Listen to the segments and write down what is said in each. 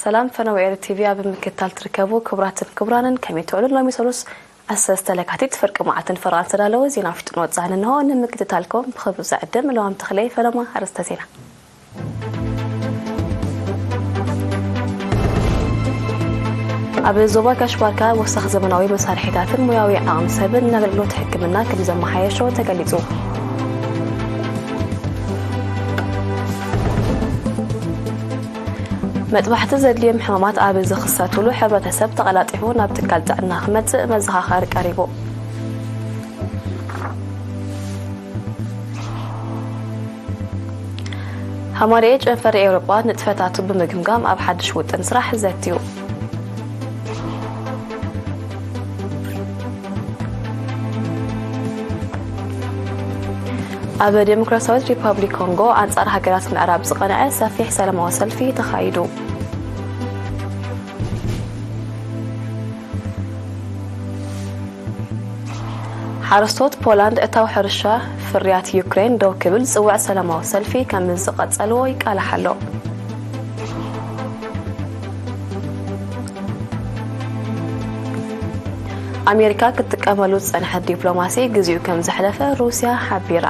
ሰላም ፈነወ ኤሪ ቲቪ ኣብ ምክትታል ትርከቡ ክቡራትን ክቡራንን፣ ከመይ ትውዕሉ? ሎሚ ሰሉስ ዓሰርተ ለካቲት ፍርቂ መዓልትን ፈረቓን ዝተዳለወ ዜና ውሽጥን ወጻእን እንሆ። ንምክትታልኩም ብኽብሪ ዝዕድም ለዋም ተኽለይ። ፈለማ ኣርእስተ ዜና። ኣብ ዞባ ጋሽ ባርካ ወሰኽ ዘመናዊ መሳርሒታትን ሞያዊ ዓቕሚ ሰብን ንኣገልግሎት ሕክምና ከም ዘመሓየሾ ተገሊጹ። መጥባሕቲ ዘድልዮም ሕማማት ኣብ ዝኽሰትሉ፣ ሕብረተሰብ ተቐላጢፉ ናብ ትካል ጥዕና ክመጽእ መዘኻኸሪ ቀሪቡ። ሃማደኤ ጨንፈር ኤውሮጳ ንጥፈታቱ ብምግምጋም ኣብ ሓድሽ ውጥን ስራሕ ዘትዩ። ኣብ ዴሞክራሲያዊት ሪፓብሊክ ኮንጎ ኣንጻር ሃገራት ምዕራብ ዝቐንዐ ሰፊሕ ሰላማዊ ሰልፊ ተኻይዱ። ሓረስቶት ፖላንድ እታው ሕርሻ ፍርያት ዩክሬን ደው ክብል ዝጽውዕ ሰላማዊ ሰልፊ ከም ዝቐጸልዎ ይቃላሕ ኣሎ። ኣሜሪካ ክትጥቀመሉ ዝጸንሐት ዲፕሎማሲ ግዚኡ ከም ዘሕለፈ ሩስያ ሓቢራ።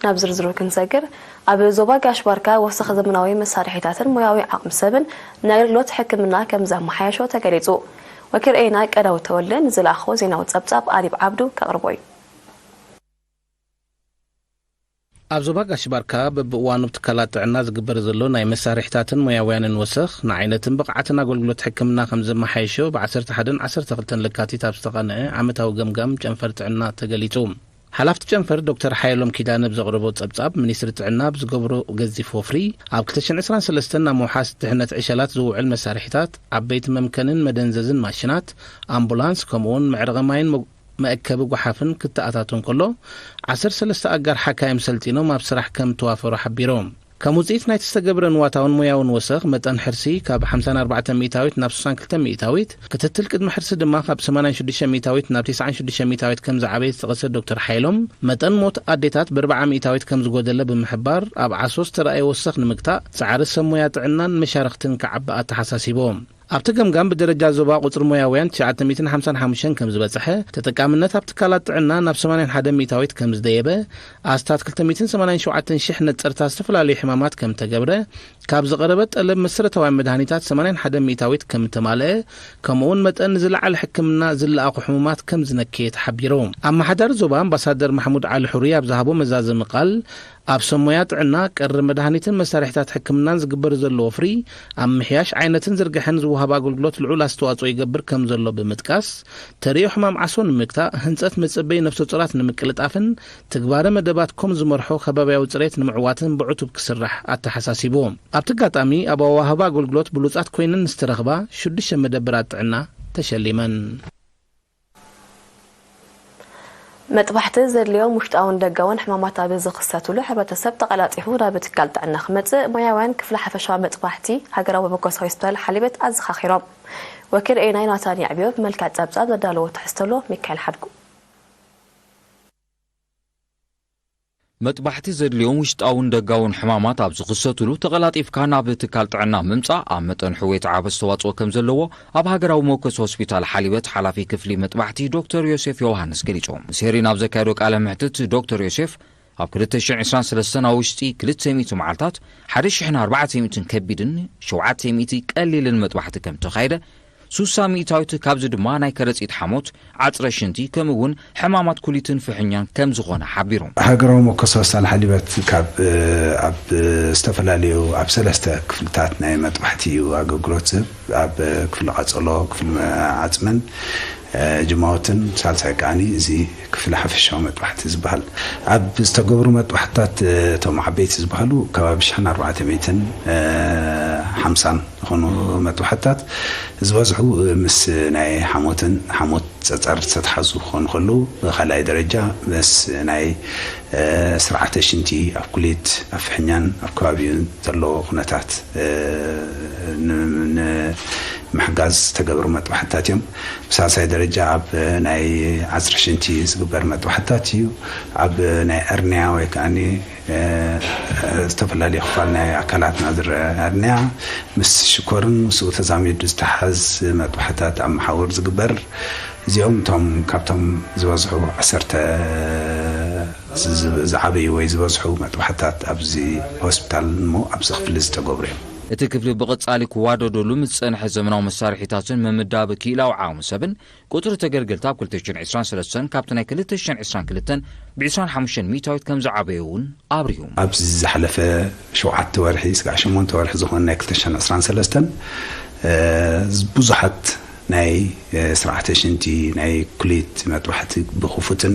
ናብ ዝርዝሩ ክንሰግር፣ ኣብ ዞባ ጋሽ ባርካ ወሰኽ ዘመናዊ መሳርሒታትን ሞያዊ ዓቕሚ ሰብን ንኣገልግሎት ሕክምና ከም ዘመሓየሾ ተገሊጹ። ወኪል ኤና ቀዳው ተወልደ ንዝለኣኾ ዜናዊ ጸብጻብ ኣዲብ ዓብዱ ከቕርቦ እዩ። ኣብ ዞባ ጋሽ ባርካ በብእዋኑ ብትካላት ጥዕና ዝግበር ዘሎ ናይ መሳርሒታትን ሞያውያንን ወሰኽ ንዓይነትን ብቕዓትን ኣገልግሎት ሕክምና ከም ዘመሓየሾ ብ ዓሰርተ ሓደን ዓሰርተ ክልተን ለካቲት ኣብ ዝተቐንዐ ዓመታዊ ገምጋም ጨንፈር ጥዕና ተገሊጹ። ሓላፍቲ ጨንፈር ዶክተር ሓየሎም ኪዳነ ብዘቕረቦ ጸብጻብ፣ ሚኒስትሪ ጥዕና ብዝገብሮ ገዚፍ ወፍሪ፣ ኣብ ክልተ ሽሕን ዕስራን ሰለስተን ናብ ምውሓስ ድሕነት ዕሸላት ዝውዕል መሳርሒታት፣ ዓበይቲ መምከንን መደንዘዝን ማሽናት፣ ኣምቡላንስ፣ ከምኡውን መዕረቒ ማይን መ-፣ መእከቢ ጓሓፍን ክተኣታቶ እንከሎ፣ ዓሰርተ ሰለስተ ኣጋር ሓካይም ሰልጢኖም ኣብ ስራሕ ከም እተዋፈሩ ሓቢሮም። ከም ውጽኢት ናይቲ ዝተገብረ ንዋታውን ሞያውን ወሰኽ፣ መጠን ሕርሲ ካብ ሓምሳን ኣርባዕተን ሚእታዊት ናብ ስሳን ክልተን ሚእታዊት፣ ክትትል ቅድመ ሕርሲ ድማ ካብ ሰማንያን ሽዱሽተ ሚእታዊት ናብ ተስዓን ሽዱሽተ ሚእታዊት ከም ዝዓበየ ዝጠቐሰ ዶክተር ሓይሎም፣ መጠን ሞት ኣዴታት ብኣርብዓ ሚእታዊት ከም ዝጎደለ ብምሕባር፣ ኣብ ዓሶ ዝተራእየ ወሰኽ ንምግታእ ጻዕሪ ሰብ ሞያ ጥዕናን መሻርኽትን ክዓቢ ኣተሓሳሲቦም። ኣብቲ ገምጋም ብደረጃ ዞባ ቁጽሪ ሞያውያን ትሽዓተ ሚእትን ሓምሳን ሓሙሽተን ከም ዝበጽሐ፣ ተጠቃምነት ኣብ ትካላት ጥዕና ናብ ሰማንያን ሓደን ሚእታዊት ከም ዝደየበ፣ ኣስታት ክልተ ሚእትን ሰማንያን ሸውዓተን ሽሕ ነጸርታ ዝተፈላለዩ ሕማማት ከም ተገብረ፣ ካብ ዝቐረበ ጠለብ መሰረታውያን መድሃኒታት ሰማንያን ሓደን ሚእታዊት ከም እተማልአ፣ ከምኡውን መጠን ንዝለዓለ ሕክምና ዝለኣኹ ሕሙማት ከም ዝነከየ ተሓቢሩ። ኣመሓዳሪ ዞባ ኣምባሳደር ማሕሙድ ዓሊ ሑሪ ኣብ ዝሃቦ መዛዘሚ ቃል፣ ኣብ ሰብ ሞያ ጥዕና፣ ቀሪ መድሃኒትን መሳርሒታት ሕክምናን ዝግበር ዘሎ ወፍሪ፣ ኣብ ምሕያሽ ዓይነትን ዝርግሐን ዝወሃብ ኣገልግሎት ልዑል ኣስተዋጽኦ ይገብር ከም ዘሎ ብምጥቃስ፣ ተርእዮ ሕማም ዓሶ ንምግታእ፣ ህንጸት መጸበዪ ነፍሰ ጡራት ንምቅልጣፍን ትግባረ መደባት ኮም ዝመርሖ ከባብያዊ ጽሬት ንምዕዋትን ብዕቱብ ክስራሕ ኣተሓሳሲቡ። ኣብቲ ኣጋጣሚ፣ ኣብ ኣወሃህባ ኣገልግሎት ብሉጻት ኮይነን ዝተረኽባ ሽዱሽተ መደበራት ጥዕና ተሸሊመን። መጥባሕቲ ዘድልዮም ውሽጣውን ደጋውን ሕማማት ኣብ ዝኽሰትሉ፣ ሕብረተሰብ ተቐላጢፉ ናብ ትካል ጥዕና ክመጽእ ሞያውያን ክፍሊ ሓፈሻዊ መጥባሕቲ ሃገራዊ መበገሲ ሆስፒታል ሓሊበት ኣዘኻኺሮም። ወኪል ኤናይ ናታን የዕብዮ ብመልክዕ ጸብጻብ ዘዳለዎ ትሕዝቶ ኣሎ። ሚካኤል ሓድጉ። መጥባሕቲ ዘድልዮም ውሽጣውን ደጋውን ሕማማት ኣብ ዝኽሰትሉ፣ ተቐላጢፍካ ናብ ትካል ጥዕና ምምጻእ ኣብ መጠን ሕውየት ዓቢ ኣስተዋጽኦ ከም ዘለዎ፣ ኣብ ሃገራዊ መወከሲ ሆስፒታል ሓሊበት ሓላፊ ክፍሊ መጥባሕቲ ዶክተር ዮሴፍ ዮውሃንስ ገሊጹ። ምስ ሄሪን ኣብ ዘካየዶ ቃለ መሕትት፣ ዶክተር ዮሴፍ፣ ኣብ ክልተ ሽሕን ዕስራን ሰለስተን ኣብ ውሽጢ ክልተ ሚእቲ መዓልታት፣ ሓደ ሽሕን ኣርባዕተ ሚእትን ከቢድን ሸውዓተ ሚእቲ ቀሊልን መጥባሕቲ ከም ተኻየደ፣ ሱሳ ሚእታዊት ካብዚ ድማ ናይ ከረጺት ሓሞት፣ ዓጽረ ሽንቲ፣ ከምኡ እውን ሕማማት ኩሊትን ፍሕኛን ከም ዝኾነ ሓቢሩ። ሃገራዊ መኮስ ሆስፒታል ሓሊበት ካብ፣ እ፣ ኣብ ዝተፈላለዩ፣ ኣብ ሰለስተ ክፍልታት ናይ መጥባሕቲ እዩ ኣገልግሎት ዝህብ። ኣብ ክፍሊ ቀጸሎ፣ ክፍሊ መ-፣ ዓጽምን፣ እ፣ ጅማውትን፣ ሳልሳይ ከኣኒ እዚ ክፍሊ ሓፈሻዊ መጥባሕቲ ዝበሃል። ኣብ ዝተገብሩ መጥባሕትታት፣ እ፣ እቶም ዓበይቲ ዝበሃሉ ከባቢ ሽሕን ኣርባዕተ ሚእትን፣ እ፣ ሓምሳን ዝኾኑ መጥባሕትታት ዝበዝሑ ምስ ናይ ሓሞትን ሓሞት ጸጸር ዝተተሓዙ ክኾኑ ከለዉ፣ ብኻልኣይ ደረጃ ምስ ናይ፣ እ፣ ስርዓተ ሽንቲ ኣብ ኩሊት፣ ኣብ ፍሕኛን ኣብ ከባቢኡን ዘለዎ ኩነታት፣ እ፣ ን-፣ ን-፣ ምሕጋዝ ዝተገብሩ መጥባሕትታት እዮም። ብሳልሳይ ደረጃ ኣብ ናይ ዓፅሪ ሽንቲ ዝግበር መጥባሕትታት እዩ። ኣብ ናይ እርንያ ወይ ከዓ ዝተፈላለዩ ክፋል ናይ ኣካላትና ዝረአ እርንያ ምስ ሽኮርን ምስኡ ተዛሚዱ ዝተሓዝ መጥባሕትታት ኣብ መሓውር ዝግበር፣ እዚኦም እቶም ካብቶም ዝበዝሑ ዓሰርተ ዝዓበዩ ወይ ዝበዝሑ መጥባሕትታት ኣብዚ ሆስፒታል እሞ ኣብዚ ክፍሊ ዝተገብሩ እዮም። እቲ ክፍሊ ብቐጻሊ ክዋደደሉ ምስ ጸንሐ ዘመናዊ መሳርሒታትን ምምዳብ ክኢላዊ ዓቕሚ ሰብን፣ ቁጽሪ ተገልገልቲ ኣብ ክልተ ሽሕን ዕስራን ሰለስተን ካብቲ ናይ ክልተ ሽሕን ዕስራን ክልተን ብ ዕስራን ሓሙሽተን ሚእታዊት ከም ዝዓበየ እውን ኣብሪሁ። ኣብዚ ዝሓለፈ ሸውዓተ ወርሒ ስጋዕ ሸሞንተ ወርሒ ዝኾነ ናይ ክልተ ሽሕን ዕስራን ሰለስተን ብዙሓት ናይ ስርዓተ ሽንቲ፣ ናይ ኩሊት መጥባሕቲ ብክፉትን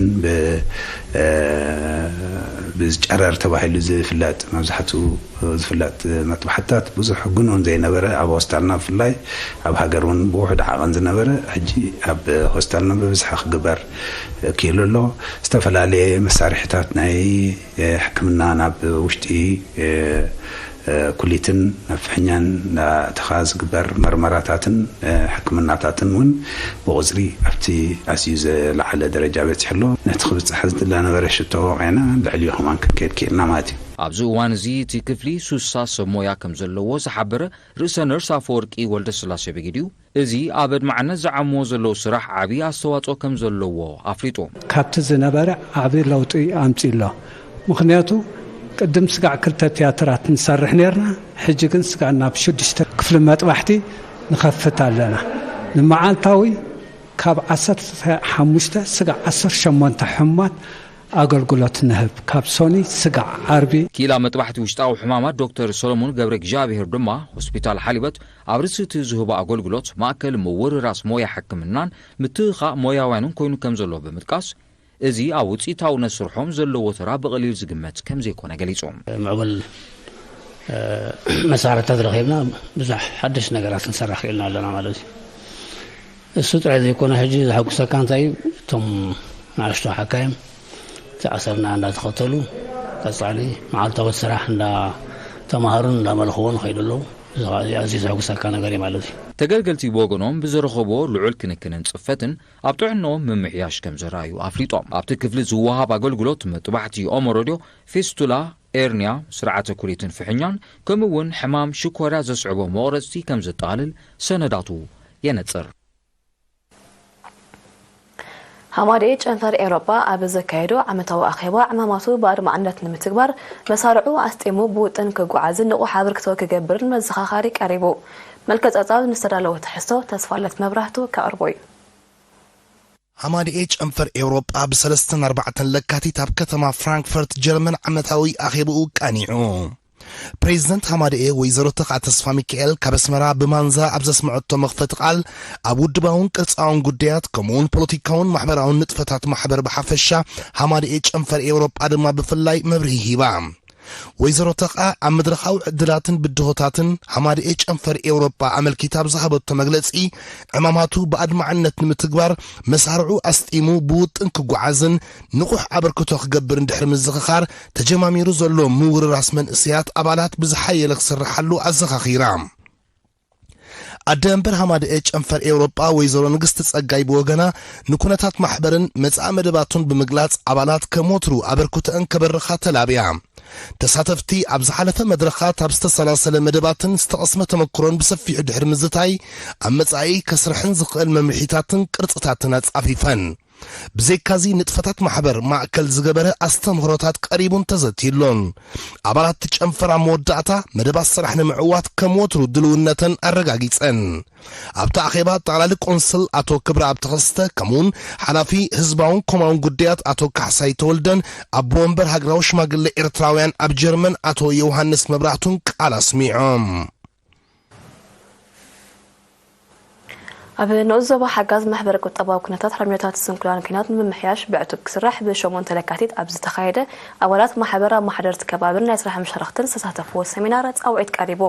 ብጨረር ተባሂሉ ዝፍለጥ፣ መብዛሕትኡ ዝፍለጥ መጥባሕትታት ብዙሕ ግኑን ዘይነበረ፣ ኣብ ሆስፒታልና ብፍላይ ኣብ ሃገር እውን ብውሑድ ዓቐን ዝነበረ፣ ሕጂ ኣብ ሆስፒታልና ብብዝሒ ክግበር ክኢሉ ኣሎ። ዝተፈላለየ መሳርሒታት ናይ ሕክምና ናብ ውሽጢ ኩሊትን ናብ ፍሕኛን እናእተኻ ዝግበር መርመራታትን ሕክምናታትን እውን ብቑፅሪ ኣብቲ ኣዝዩ ዝለዓለ ደረጃ በፂሑ ኣሎ። ነቲ ክብፅሕ ዝነበረ ሽቶ ወቒዕና ልዕሊኡ ከማን ክንከይድ ክኢልና ማለት እዩ። ኣብዚ እዋን እዚ እቲ ክፍሊ ሱሳ ሰብ ሞያ ከም ዘለዎ ዝሓበረ ርእሰ ነርስ ኣፈወርቂ ወልደስላሴ በጊድኡ፣ እዚ ኣብ ኣድማዕነት ዝዓምዎ ዘለዉ ስራሕ ዓብዪ ኣስተዋፅኦ ከም ዘለዎ ኣፍሊጡ። ካብቲ ዝነበረ ዓብዪ ለውጢ ኣምፂኡ ኣሎ። ምኽንያቱ ቅድም ስጋዕ ክልተ ትያትራት ንሰርሕ ነርና፣ ሕጂ ግን ስጋዕ ናብ ሽዱሽተ ክፍሊ መጥባሕቲ ንኸፍት ኣለና። ንመዓልታዊ ካብ ዓሰርተ ሓሙሽተ ስጋዕ ዓሰርተ ሸሞንተ ሕሙማት ኣገልግሎት ንህብ፣ ካብ ሶኒ ስጋዕ ዓርቢ። ክኢላ መጥባሕቲ ውሽጣዊ ሕማማት ዶክተር ሰሎሞን ገብረ እግዚኣብሔር ድማ ሆስፒታል ሓሊበት ኣብ ርእሲ እቲ ዝህቦ ኣገልግሎት ማእከል ምውርራስ ሞያ ሕክምናን ምትእኻእ ሞያውያንን ኮይኑ ከም ዘሎ ብምጥቃስ፣ እዚ ኣብ ውፅኢታውነት ስርሖም ዘለዎ ተራ ብቐሊል ዝግመት ከም ዘይኮነ ገሊጹ። ምዕቡል መሳርሕታት ረኺብና ብዙሕ ሓደሽ ነገራት ክንሰርሕ ክኢልና ኣለና ማለት እዩ። እሱ ጥራይ ዘይኮነ ሕጂ ዘሐጉሰካ እንታይ እዩ? እቶም ንኣሽቱ ሓካይም እቲ ኣሰብና እንዳተኸተሉ ቀጻሊ መዓልታዊ ስራሕ እንዳተማሃሩን እንዳመልኽዎን ይኸይዱ ኣለዉ። እዚ ኸዓ ኣዝዩ ዘሐጉሰካ ነገር እዩ ማለት እዩ። ተገልገልቲ ብወገኖም ብዝረኸብዎ ልዑል ክንክንን ጽፈትን ኣብ ጥዕንኦም ምምሕያሽ ከም ዘረኣዩ ኣፍሊጦም። ኣብቲ ክፍሊ ዝወሃብ ኣገልግሎት መጥባሕቲ ኦሞ ረድዮ፣ ፌስቱላ፣ ኤርንያ፣ ስርዓተ ኩሊትን ፍሕኛን ከምኡ እውን ሕማም ሽኮርያ ዘስዕቦ መቑረጽቲ ከም ዘጠቓልል ሰነዳቱ የነጽር። ሃማደኤ ጨንፈር ኤውሮጳ ኣብ ዘካየዶ ዓመታዊ ኣኼባ ዕማማቱ ብኣድማዕነት ንምትግባር መሳርዑ ኣስጢሙ ብውጥን ክጓዓዝን ንቑሕ ኣበርክቶ ክገብርን መዘኻኸሪ ቀሪቡ። መልከ ጸብጻብ ንዝተዳለወ ትሕዝቶ ተስፋለት መብራህቱ ከቕርቦ እዩ። ሃማደኤ ጨንፈር ኤውሮጳ ብሰለስተን ኣርባዕተን ለካቲት ኣብ ከተማ ፍራንክፈርት ጀርመን ዓመታዊ ኣኼብኡ ቀኒዑ። ፕሬዚደንት ሃማደኤ ወይዘሮ ተኽኣ ተስፋ ሚካኤል ካብ ኣስመራ ብማንዛ ኣብ ዘስምዐቶ መኽፈቲ ቃል፣ ኣብ ውድባውን ቅርጻውን ጉዳያት ከምኡውን ፖለቲካውን ማሕበራውን ንጥፈታት ማሕበር ብሓፈሻ፣ ሃማደኤ ጨንፈር ኤውሮጳ ድማ ብፍላይ መብርሂ ሂባ። ወይዘሮ ተኽኣ ኣብ መድረኻዊ ዕድላትን ብድሆታትን ሃማደኤ ጨንፈር ኤውሮጳ ኣመልኪታ ኣብ ዝሃበቶ መግለጺ፣ ዕማማቱ ብኣድማዕነት ንምትግባር መሳርዑ ኣስጢሙ ብውጥን ክጓዓዝን ንቑሕ ኣበርክቶ ክገብርን ድሕሪ ምዝኽኻር፣ ተጀማሚሩ ዘሎ ምውርራስ መንእሰያት ኣባላት ብዝሓየለ ክስርሓሉ ኣዘኻኺራ። ኣደ መንበር ሃማደኤ ጨንፈር ኤውሮጳ ወይዘሮ ንግስቲ ጸጋይ ብወገና፣ ንኩነታት ማሕበርን መጻኢ መደባቱን ብምግላጽ፣ ኣባላት ከም ወትሩ ኣበርክቶአን ከበርኻ ተላብያ። ተሳተፍቲ ኣብ ዝሓለፈ መድረኻት ኣብ ዝተሰላሰለ መደባትን ዝተቐስመ ተመክሮን ብሰፊሑ ድሕሪ ምዝታይ፣ ኣብ መጻኢ ከስርሐን ዝኽእል መምርሒታትን ቅርጽታትን ኣጻፊፈን። ብዘይካዚ ንጥፈታት ማሕበር ማእከል ዝገበረ ኣስተምህሮታት ቀሪቡን ተዘትዩሎን። ኣባላት እቲ ጨንፈር ኣብ መወዳእታ መደባት ስራሕ ንምዕዋት ከም ወትሩ ድልውነተን ኣረጋጊጸን። ኣብቲ ኣኼባ ጠቕላሊ ቆንስል ኣቶ ክብረኣብ ተኸስተ ከምኡውን ሓላፊ ህዝባውን ኮማውን ጉዳያት ኣቶ ካሕሳይ ተወልደን ኣቦ ወንበር ሃገራዊ ሽማግለ ኤርትራውያን ኣብ ጀርመን ኣቶ ዮሃንስ መብራህቱን ቃል ኣስሚዖም። ኣብ ንኡስ ዞባ ሓጋዝ ማሕበረ ቁጠባዊ ኩነታት ሓርበኛታት ስንኩላን ኲናት ንምምሕያሽ ብዕቱብ ክስራሕ ብሸሞንተ ለካቲት ኣብ ዝተኻየደ ኣባላት ማሕበር ኣመሓደርቲ ከባብን ናይ ስራሕ መሻርኽትን ዝተሳተፍዎ ሰሚናር ጻውዒት ቀሪቡ።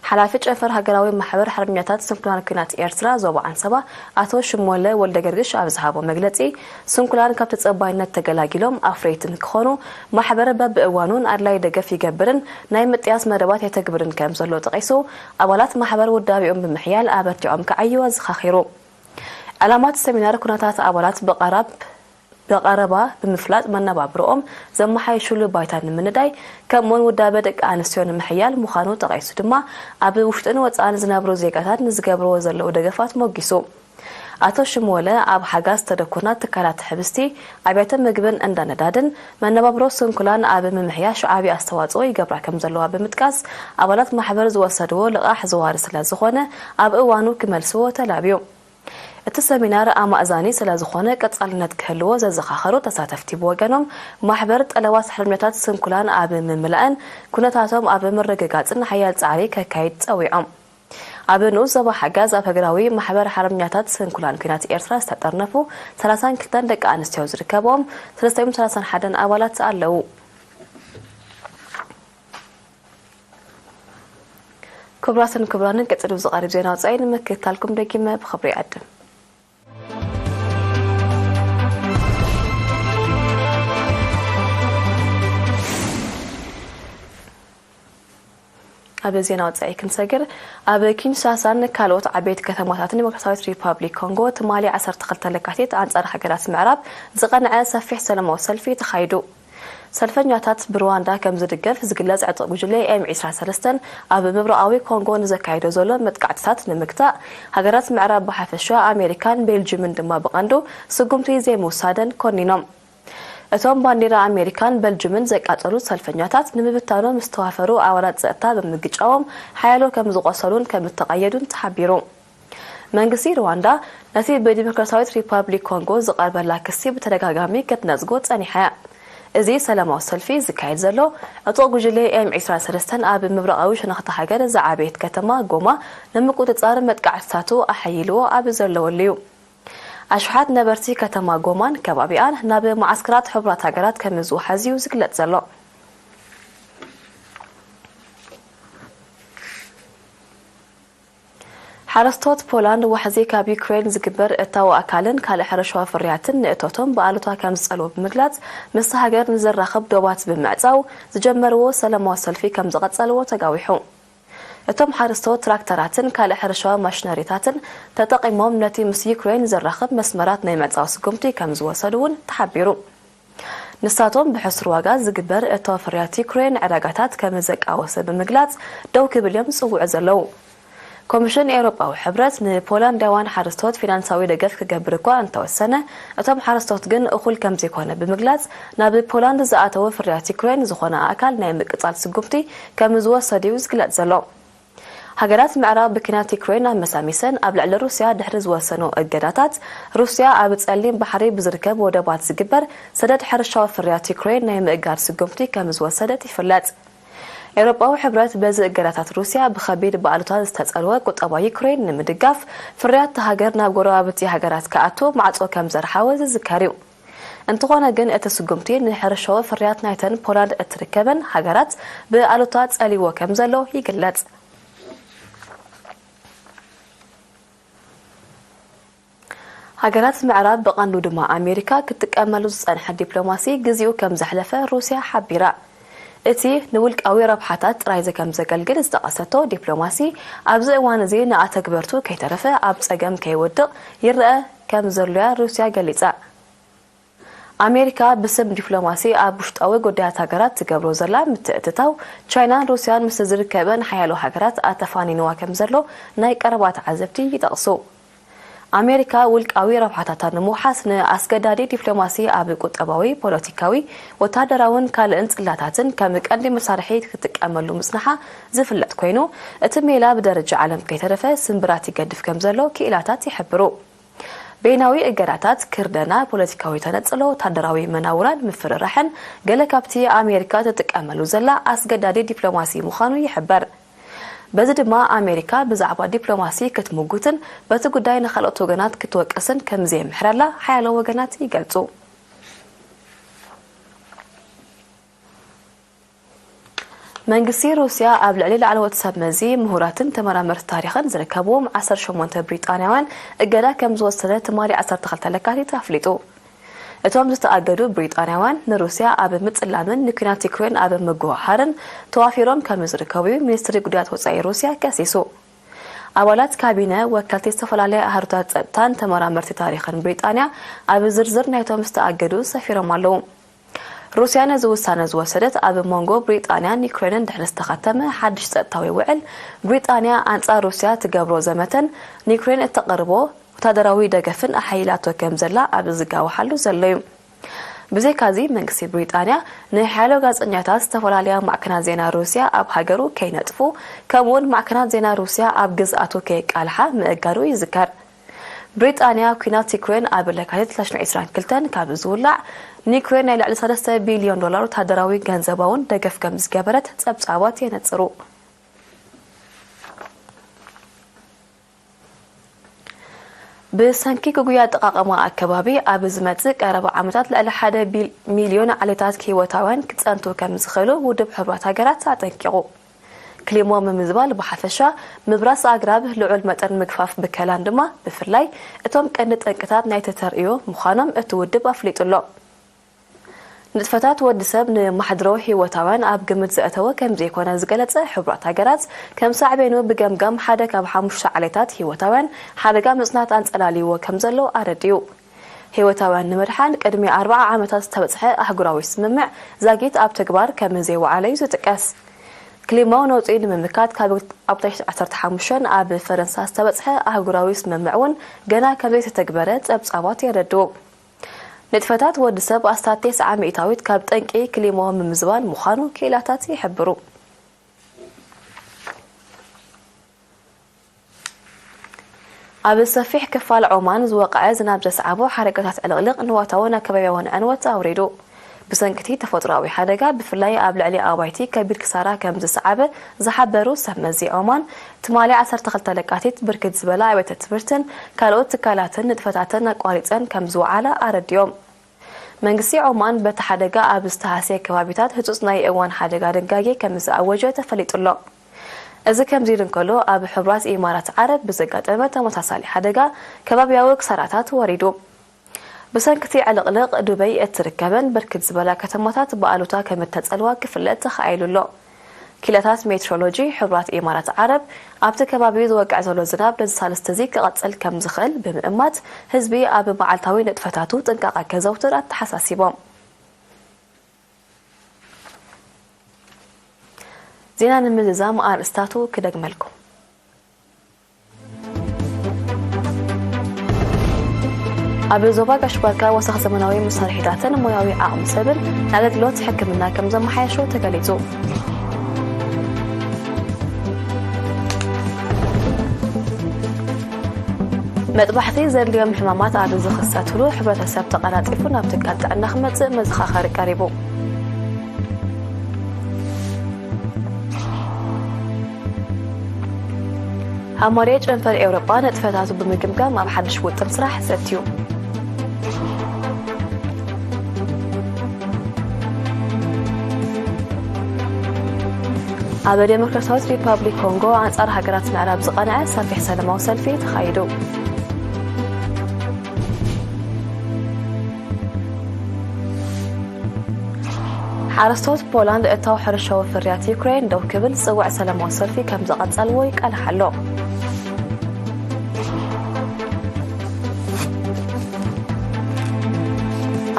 ሓላፊ ጨንፈር ሃገራዊ ማሕበር ሓርበኛታት ስንኩላን ኲናት ኤርትራ ዞባ ዓንሰባ ኣቶ ሽሞለ ወልደገርግሽ ኣብ ዝሃቦ መግለጺ፣ ስንኩላን ካብ ተጸባይነት ተገላጊሎም ኣፍረይቲ ንክኾኑ ማሕበር በብእዋኑን ኣድላይ ደገፍ ይገብርን ናይ ምጥያስ መደባት የተግብርን ከም ዘሎ ጠቒሱ፣ ኣባላት ማሕበር ውዳቤኦም ብምሕያል ኣበርቲዖም ክዓይዩ ኣዘኻኺሩ። ዕላማ እቲ ሰሚናር ኩነታት ኣባላት ብቐራብ ብቐረባ ብምፍላጥ መነባብሮኦም ዘመሓየሽሉ ባይታ ንምንዳይ ከምኡውን ውዳበ ደቂ ኣንስትዮ ንምሕያል ምዃኑ ጠቒሱ ድማ ኣብ ውሽጥን ወፃእን ዝነብሩ ዜጋታት ንዝገብርዎ ዘለዉ ደገፋት ሞጊሱ። ኣቶ ሽምወለ ኣብ ሓጋዝ ተደኩና ትካላት ሕብስቲ ኣብያተ ምግብን እንዳ ነዳድን መነባብሮ ስንኩላን ኣብ ምምሕያሽ ዓብዪ ኣስተዋፅኦ ይገብራ ከም ዘለዋ ብምጥቃስ ኣባላት ማሕበር ዝወሰድዎ ልቓሕ ዘዋሪ ስለ ዝኾነ ኣብ እዋኑ ክመልስዎ ተላብዩ። እቲ ሰሚናር ኣማእዛኒ ስለ ዝኾነ ቀጻልነት ክህልዎ ዘዘኻኸሩ ተሳተፍቲ ብወገኖም ማሕበር ጠለባት ሕርምነታት ስንኩላን ኣብ ምምላእን ኩነታቶም ኣብ ምርግጋጽን ሓያል ጻዕሪ ከካይድ ጸዊዖም። ኣብ ንኡስ ዞባ ሓጋዝ ኣብ ሃገራዊ ማሕበር ሓርበኛታት ስንኩላን ኲናት ኤርትራ ዝተጠርነፉ ሰላሳን ክልተን ደቂ ኣንስትዮ ዝርከብኦም ሰለስተ ሚእትን ሰላሳን ሓደን ኣባላት ኣለዉ። ክቡራትን ክቡራንን ቀጺሉ ዝቐርብ ዜና ወጻኢ ንምክትታልኩም ደጊመ ብኽብሪ ይዕድም። ኣብ ዜና ወጻኢ ክንሰግር፣ ኣብ ኪንሻሳን ካልኦት ዓበይቲ ከተማታትን ዲሞክራሲያዊት ሪፓብሊክ ኮንጎ ትማሊ ዓሰርተ ክልተ ለካቲት ኣንጻር ሃገራት ምዕራብ ዝቐንዐ ሰፊሕ ሰላማዊ ሰልፊ ተኻይዱ። ሰልፈኛታት ብሩዋንዳ ከም ዝድገፍ ዝግለጽ ዕጡቕ ጉጅለ ኤም ዒስራ ሰለስተን ኣብ ምብራቓዊ ኮንጎ ንዘካይዶ ዘሎ መጥቃዕትታት ንምግታእ፣ ሃገራት ምዕራብ ብሓፈሻ ኣሜሪካን ቤልጅምን ድማ ብቐንዱ ስጉምቲ ዘይምውሳደን ኮኒኖም። እቶም ባንዲራ ኣሜሪካን በልጅምን ዘቃጸሉ ሰልፈኛታት ንምብታኖም ዝተዋፈሩ ኣባላት ጸጥታ ብምግጫዎም ሓያሎ ከም ዝቖሰሉን ከም እተቐየዱን ተሓቢሩ። መንግስቲ ሩዋንዳ ነቲ ብዲሞክራሲያዊት ሪፓብሊክ ኮንጎ ዝቐርበላ ክሲ ብተደጋጋሚ ክትነጽጎ ጸኒሓ እያ። እዚ ሰላማዊ ሰልፊ ዝካየድ ዘሎ ዕጡቕ ጉጅለ ኤም ዒስራ ሰለስተን ኣብ ምብራቓዊ ሸነኽቲ ሃገር ዝዓበየት ከተማ ጎማ ንምቁጽጻር መጥቃዕትታቱ ኣሐይልዎ ኣብ ዘለወሉ እዩ። ኣሽሓት ነበርቲ ከተማ ጎማን ከባቢኣን ናብ መዓስከራት ሕቡራት ሃገራት ከም ዝወሓዝ እዩ ዝግለጽ ዘሎ። ሓረስቶት ፖላንድ ዋሕዚ ካብ ዩክሬን ዝግበር እታው ኣካልን ካልእ ሕርሻዊ ፍርያትን ንእቶቶም ብኣሉታ ከም ዝጸልዎ ብምግላጽ፣ ምስቲ ሃገር ንዘራኽብ ዶባት ብምዕጻው ዝጀመርዎ ሰላማዊ ሰልፊ ከም ዝቐጸልዎ ተጋዊሑ። እቶም ሓረስቶት ትራክተራትን ካልእ ሕርሻዊ ማሽነሪታትን ተጠቒሞም ነቲ ምስ ዩክሬን ዘራኽብ መስመራት ናይ ምዕጻው ስጉምቲ ከም ዝወሰዱ እውን ተሓቢሩ። ንሳቶም ብሕሱር ዋጋ ዝግበር እታው ፍርያት ዩክሬን ዕዳጋታት ከም ዘቃወሰ ብምግላጽ ደው ክብል እዮም ዝጽውዑ ዘለዉ። ኮሚሽን ኤውሮጳዊ ሕብረት ንፖላንዳውያን ሓረስቶት ፊናንሳዊ ደገፍ ክገብር እኳ እንተወሰነ፣ እቶም ሓረስቶት ግን እኹል ከም ዘይኮነ ብምግላጽ ናብ ፖላንድ ዝኣተወ ፍርያት ዩክሬን ዝኾነ ኣካል ናይ ምቅጻል ስጉምቲ ከም ዝወሰድ እዩ ዝግለጽ ዘሎ። ሃገራት ምዕራብ ብኲናት ዩክሬን ኣመሳሚሰን ኣብ ልዕሊ ሩስያ ድሕሪ ዝወሰኑ እገዳታት፣ ሩስያ ኣብ ጸሊም ባሕሪ ብዝርከብ ወደባት ዝግበር ሰደድ ሕርሻዊ ፍርያት ዩክሬን ናይ ምእጋድ ስጉምቲ ከም ዝወሰደት ይፍለጥ። ኤውሮጳዊ ሕብረት በዚ እገዳታት ሩስያ ብኸቢድ ብኣሉታ ዝተጸልወ ቁጠባ ዩክሬን ንምድጋፍ፣ ፍርያት እታ ሃገር ናብ ጎረባብቲ ሃገራት ክኣቱ ማዕጾ ከም ዘርሓወ ዝዝከር እዩ። እንተኾነ ግን እቲ ስጉምቲ ንሕርሻዊ ፍርያት ናይተን ፖላንድ እትርከበን ሃገራት ብኣሉታ ጸሊዎ ከም ዘሎ ይግለጽ። ሃገራት ምዕራብ ብቐንዱ ድማ ኣሜሪካ ክትጥቀመሉ ዝጸንሐት ዲፕሎማሲ ግዜኡ ከም ዘሕለፈ ሩስያ ሓቢራ። እቲ ንውልቃዊ ረብሓታት ጥራይ ከም ዘገልግል ዝጠቐሰቶ ዲፕሎማሲ ኣብዚ እዋን እዚ ንኣተግበርቱ ከይተረፈ ኣብ ጸገም ከይወድቕ ይረኣ ከም ዘሎ'ያ ሩስያ ገሊጻ። ኣሜሪካ ብስም ዲፕሎማሲ ኣብ ውሽጣዊ ጉዳያት ሃገራት ትገብሮ ዘላ ምትእትታው፣ ቻይናን ሩስያን ምስ ዝርከበን ሓያሎ ሃገራት ኣተፋኒንዋ ከም ዘሎ ናይ ቀረባ ተዓዘብቲ ይጠቕሱ። ኣሜሪካ ውልቃዊ ረብሓታታ ንምውሓስ ንኣስገዳዲ ዲፕሎማሲ ኣብ ቁጠባዊ፣ ፖለቲካዊ፣ ወታደራውን ካልእን ጽላታትን ከም ቀንዲ መሳርሒ ክትጥቀመሉ ምጽንሓ ዝፍለጥ ኮይኑ፣ እቲ ሜላ ብደረጃ ዓለም ከይተረፈ ስምብራት ይገድፍ ከም ዘሎ ክኢላታት ይሕብሩ። በይናዊ እገዳታት፣ ክርደና፣ ፖለቲካዊ ተነጽሎ፣ ወታደራዊ መናውራን ምፍርራሕን ገለ ካብቲ ኣሜሪካ ትጥቀመሉ ዘላ ኣስገዳዲ ዲፕሎማሲ ምዃኑ ይሕበር። በዚ ድማ ኣሜሪካ ብዛዕባ ዲፕሎማሲ ክትምጉትን በቲ ጉዳይ ንኻልኦት ወገናት ክትወቅስን ከም ዘየምሕረላ ሓያሎ ወገናት ይገልጹ። መንግስቲ ሩስያ ኣብ ልዕሊ ላዕለዎት ሰብ መዚ፣ ምሁራትን ተመራመርቲ ታሪኽን ዝርከብዎም ዓሰርተ ሸሞንተ ብሪጣንያውያን እገዳ ከም ዝወሰደ ትማሊ ዓሰርተ ክልተ ለካቲት ኣፍሊጡ። እቶም ዝተኣገዱ ብሪጣንያውያን ንሩስያ ኣብ ምጽላምን ንኲናት ዩክሬን ኣብ ምጉህሃርን ተዋፊሮም ከም ዝርከቡ እዩ ሚኒስትሪ ጉዳያት ወጻኢ ሩስያ ከሲሱ። ኣባላት ካቢነ፣ ወከልቲ ዝተፈላለያ ኣህሩታት ጸጥታን ተመራመርቲ ታሪኽን ብሪጣንያ ኣብ ዝርዝር ናይቶም ዝተኣገዱ ሰፊሮም ኣለዉ። ሩስያ ነዚ ውሳነ ዝወሰደት ኣብ መንጎ ብሪጣንያን ዩክሬንን ድሕሪ ዝተኸተመ ሓድሽ ጸጥታዊ ውዕል፣ ብሪጣንያ ኣንጻር ሩስያ ትገብሮ ዘመተን ንዩክሬን እተቕርቦ ወታደራዊ ደገፍን ኣሓይላቶ ከም ዘላ ኣብ ዝጋወሓሉ ዘሎ እዩ። ብዘይካዚ መንግስቲ ብሪጣንያ ንሓያሎ ጋዜጠኛታት ዝተፈላለያ ማዕከናት ዜና ሩስያ ኣብ ሃገሩ ከይነጥፉ፣ ከምኡውን ማዕከናት ዜና ሩስያ ኣብ ግዝኣቱ ከየቃልሓ ምእጋዱ ይዝከር። ብሪጣንያ ኲናት ዩክሬን ኣብ ለካቲት ክልተ ሽሕን ዕስራን ክልተን ካብ ዝውላዕ ንዩክሬን ናይ ልዕሊ ሰለስተ ቢልዮን ዶላር ወታደራዊ ገንዘባውን ደገፍ ከም ዝገበረት ጸብጻባት የነጽሩ። ብሰንኪ ግጉይ ኣጠቓቕማ ኣከባቢ ኣብ ዝመጽእ ቀረባ ዓመታት ልዕሊ ሓደ ቢል-፣ ሚልዮን ዓሌታት ህይወታውያን ክጸንቱ ከም ዝኽእሉ ውድብ ሕቡራት ሃገራት ኣጠንቂቑ። ክሊሞ ምምዝባል ብሓፈሻ፣ ምብራስ ኣግራብ፣ ልዑል መጠን ምግፋፍ ብከላን ድማ ብፍላይ እቶም ቀንዲ ጠንቅታት ናይቲ ተርእዮ ምዃኖም እቲ ውድብ ኣፍሊጡ ኣሎ። ንጥፈታት ወዲ ሰብ ንማሕድሮ ህይወታውያን ኣብ ግምት ዘእተወ ከም ዘይኮነ ዝገለጸ ሕቡራት ሃገራት፣ ከም ሳዕቤኑ ብገምጋም ሓደ ካብ ሓሙሽተ ዓሌታት ህይወታውያን ሓደጋ ምጽናት ኣንጸላልይዎ ከም ዘሎ ኣረዲኡ። ህይወታውያን ንምድሓን ቅድሚ ኣርብዓ ዓመታት ዝተበጽሐ ኣህጉራዊ ስምምዕ ዛጊት ኣብ ተግባር ከም ዘይወዓለ እዩ ዝጥቀስ። ክሊማዊ ነውጺ ንምምካት ካብ ኣብ ዓሰርተ ሓሙሽተ ኣብ ፈረንሳ ዝተበጽሐ ኣህጉራዊ ስምምዕ እውን ገና ከም ዘይተተግበረ ጸብጻባት የረድኡ። ንጥፈታት ወዲ ሰብ ኣስታት ተስዓ ሚእታዊት ካብ ጠንቂ ክሊማዊ ምምዝባል ምዃኑ ክኢላታት ይሕብሩ። ኣብ ሰፊሕ ክፋል ዖማን ዝወቕዐ ዝናብ ዘስዓቦ ሓደጋታት ዕልቕልቕ ንዋታውን ኣከባብያውን ዕንወት ኣውሪዱ። ብሰንኪ እቲ ተፈጥሮኣዊ ሓደጋ፣ ብፍላይ ኣብ ልዕሊ ኣባይቲ ከቢድ ክሳራ ከም ዝሰዓበ ዝሓበሩ ሰብ መዚ ዖማን፣ ትማሊ ዓሰርተ ክልተ ለካቲት ብርክት ዝበላ ኣብያተ ትምህርትን ካልኦት ትካላትን ንጥፈታተን ኣቋሪጸን ከም ዝወዓላ ኣረዲኦም። መንግስቲ ዖማን በቲ ሓደጋ ኣብ ዝተሃስየ ከባቢታት ህጹጽ ናይ እዋን ሓደጋ ድንጋጌ ከም ዝኣወጀ ተፈሊጡ ኣሎ። እዚ ከምዚ ኢሉ እንከሎ፣ ኣብ ሕቡራት ኢማራት ዓረብ ብዘጋጠመ ተመሳሳሊ ሓደጋ ከባብያዊ ክሳራታት ወሪዱ። ብሰንኪ እቲ ዕልቕልቕ፣ ዱበይ እትርከበን ብርክት ዝበላ ከተማታት ብኣሉታ ከም እተጸልዋ ክፍለጥ ተኻኢሉ ኣሎ። ክኢላታት ሜትሮሎጂ ሕቡራት ኢማራት ዓረብ፣ ኣብቲ ከባቢ ዝወቅዕ ዘሎ ዝናብ ነዚ ሳልስቲ እዚ ክቐጽል ከም ዝኽእል ብምእማት፣ ህዝቢ ኣብ መዓልታዊ ንጥፈታቱ ጥንቃቐ ከዘውትር ኣተሓሳሲቦም። ዜና ንምዝዛም ኣርእስታቱ ክደግመልኩም። ኣብ ዞባ ጋሽ ባርካ ወሰኽ ዘመናዊ መሳርሒታትን ሞያዊ ዓቕሚ ሰብን ንኣገልግሎት ሕክምና ከም ዘመሓየሾ ተገሊጹ። መጥባሕቲ ዘድልዮም ሕማማት ኣብ ዝኽሰትሉ፣ ሕብረተሰብ ተቐላጢፉ ናብ ትካል ጥዕና ክመጽእ መዘኻኸሪ ቀሪቡ። ሃማርየ ጨንፈር ኤውሮጳ ንጥፈታቱ ብምግምጋም ኣብ ሓድሽ ውጥን ስራሕ ዘትዩ። ኣብ ዴሞክራሲያዊት ሪፓብሊክ ኮንጎ ኣንጻር ሃገራት ምዕራብ ዝቐንዐ ሰፊሕ ሰላማዊ ሰልፊ ተኻይዱ። ሓረስቶት ፖላንድ እታው ሕርሻዊ ፍርያት ዩክሬን ደው ክብል ዝጽውዕ ሰላማዊ ሰልፊ ከም ዘቐጸልዎ ይቃልሕ ኣሎ።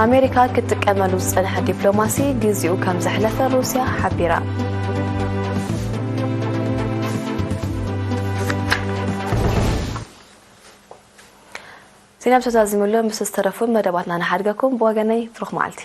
ኣሜሪካ ክትጥቀመሉ ዝጸንሐ ዲፕሎማሲ ግዜኡ ከም ዘሕለፈ ሩስያ ሓቢራ። ዜና ብሰብ ዛዚሙሉ፣ ምስ ዝተረፉ መደባትና ንሓድገኩም። ብወገነይ ብሩኽ መዓልቲ።